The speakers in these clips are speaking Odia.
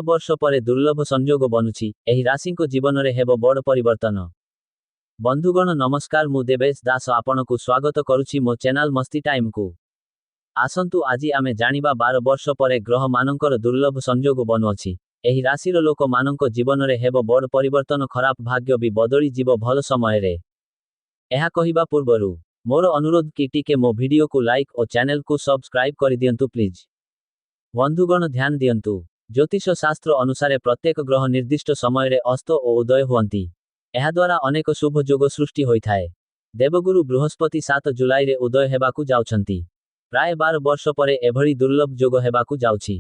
ବର୍ଷ ପରେ ଦୁର୍ଲଭ ସଂଯୋଗ ବନୁଛି, ଏହି ରାଶିଙ୍କ ଜୀବନରେ ହେବ ବଡ଼ ପରିବର୍ତ୍ତନ। ବନ୍ଧୁଗଣ ନମସ୍କାର, ମୁଁ ଦେବେଶ ଦାସ ଆପଣଙ୍କୁ ସ୍ୱାଗତ କରୁଛି ମୋ ଚ୍ୟାନେଲ ମସ୍ତି ଟାଇମକୁ। ଆସନ୍ତୁ ଆଜି ଆମେ ଜାଣିବା 12 ବର୍ଷ ପରେ ଗ୍ରହ ମାନଙ୍କର ଦୁର୍ଲଭ ସଂଯୋଗ ବନୁଅଛି, ଏହି ରାଶିର ଲୋକମାନଙ୍କ ଜୀବନରେ ହେବ ବଡ଼ ପରିବର୍ତ୍ତନ, ଖରାପ ଭାଗ୍ୟ ବି ବଦଳି ଯିବ ଭଲ ସମୟରେ। ଏହା କହିବା ପୂର୍ବରୁ ମୋର ଅନୁରୋଧ କି ଟିକେ ମୋ ଭିଡିଓକୁ ଲାଇକ୍ ଓ ଚ୍ୟାନେଲକୁ ସବସ୍କ୍ରାଇବ କରିଦିଅନ୍ତୁ ପ୍ଲିଜ୍। ବନ୍ଧୁଗଣ, ଧ୍ୟାନ ଦିଅନ୍ତୁ। ଜ୍ୟୋତିଷ ଶାସ୍ତ୍ର ଅନୁସାରେ ପ୍ରତ୍ୟେକ ଗ୍ରହ ନିର୍ଦ୍ଦିଷ୍ଟ ସମୟରେ ଅସ୍ତ ଓ ଉଦୟ ହୁଅନ୍ତି। ଏହାଦ୍ୱାରା ଅନେକ ଶୁଭ ଯୋଗ ସୃଷ୍ଟି ହୋଇଥାଏ। ଦେବଗୁରୁ ବୃହସ୍ପତି 7 ଜୁଲାଇରେ ଉଦୟ ହେବାକୁ ଯାଉଛନ୍ତି। ପ୍ରାୟ 12 ବର୍ଷ ପରେ ଏଭଳି ଦୁର୍ଲଭ ଯୋଗ ହେବାକୁ ଯାଉଛି।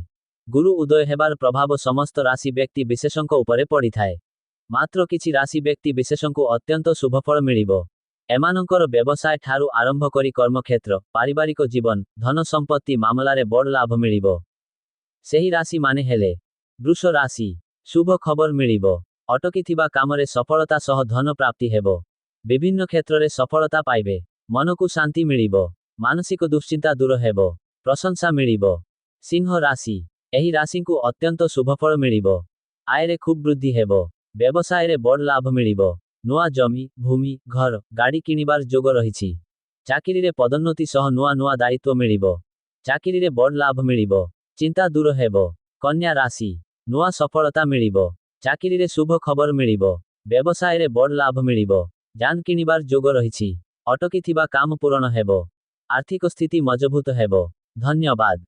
ଗୁରୁ ଉଦୟ ହେବାର ପ୍ରଭାବ ସମସ୍ତ ରାଶି ବ୍ୟକ୍ତି ବିଶେଷଙ୍କ ଉପରେ ପଡ଼ିଥାଏ। ମାତ୍ର କିଛି ରାଶି ବ୍ୟକ୍ତି ବିଶେଷଙ୍କୁ ଅତ୍ୟନ୍ତ ଶୁଭଫଳ ମିଳିବ। ଏମାନଙ୍କର ବ୍ୟବସାୟ ଠାରୁ ଆରମ୍ଭ କରି କର୍ମକ୍ଷେତ୍ର, ପାରିବାରିକ ଜୀବନ, ଧନ ସମ୍ପତ୍ତି ମାମଲାରେ ବଡ଼ ଲାଭ ମିଳିବ। ସେହି ରାଶି ମାନେ ହେଲେ: ବୃଷ ରାଶି, ଶୁଭ ଖବର ମିଳିବ। ଅଟକିଥିବା କାମରେ ସଫଳତା ସହ ଧନ ପ୍ରାପ୍ତି ହେବ। ବିଭିନ୍ନ କ୍ଷେତ୍ରରେ ସଫଳତା ପାଇବେ। ମନକୁ ଶାନ୍ତି ମିଳିବ। ମାନସିକ ଦୁଶ୍ଚିନ୍ତା ଦୂର ହେବ। ପ୍ରଶଂସା ମିଳିବ। ସିଂହ ରାଶି, ଏହି ରାଶିଙ୍କୁ ଅତ୍ୟନ୍ତ ଶୁଭଫଳ ମିଳିବ। ଆୟରେ ଖୁବ୍ ବୃଦ୍ଧି ହେବ। ବ୍ୟବସାୟରେ ବଡ଼ ଲାଭ ମିଳିବ। ନୂଆ ଜମି, ଭୂମି, ଘର, ଗାଡ଼ି କିଣିବାର ଯୋଗ ରହିଛି। ଚାକିରିରେ ପଦୋନ୍ନତି ସହ ନୂଆ ନୂଆ ଦାୟିତ୍ୱ ମିଳିବ। ଚାକିରିରେ ବଡ଼ ଲାଭ ମିଳିବ। ଚିନ୍ତା ଦୂର ହେବ। କନ୍ୟା ରାଶି, ନୂଆ ସଫଳତା ମିଳିବ। ଚାକିରିରେ ଶୁଭ ଖବର ମିଳିବ। ବ୍ୟବସାୟରେ ବଡ଼ ଲାଭ ମିଳିବ। ଯାନ କିଣିବାର ଯୋଗ ରହିଛି। ଅଟକିଥିବା କାମ ପୂରଣ ହେବ। ଆର୍ଥିକ ସ୍ଥିତି ମଜବୁତ ହେବ। ଧନ୍ୟବାଦ।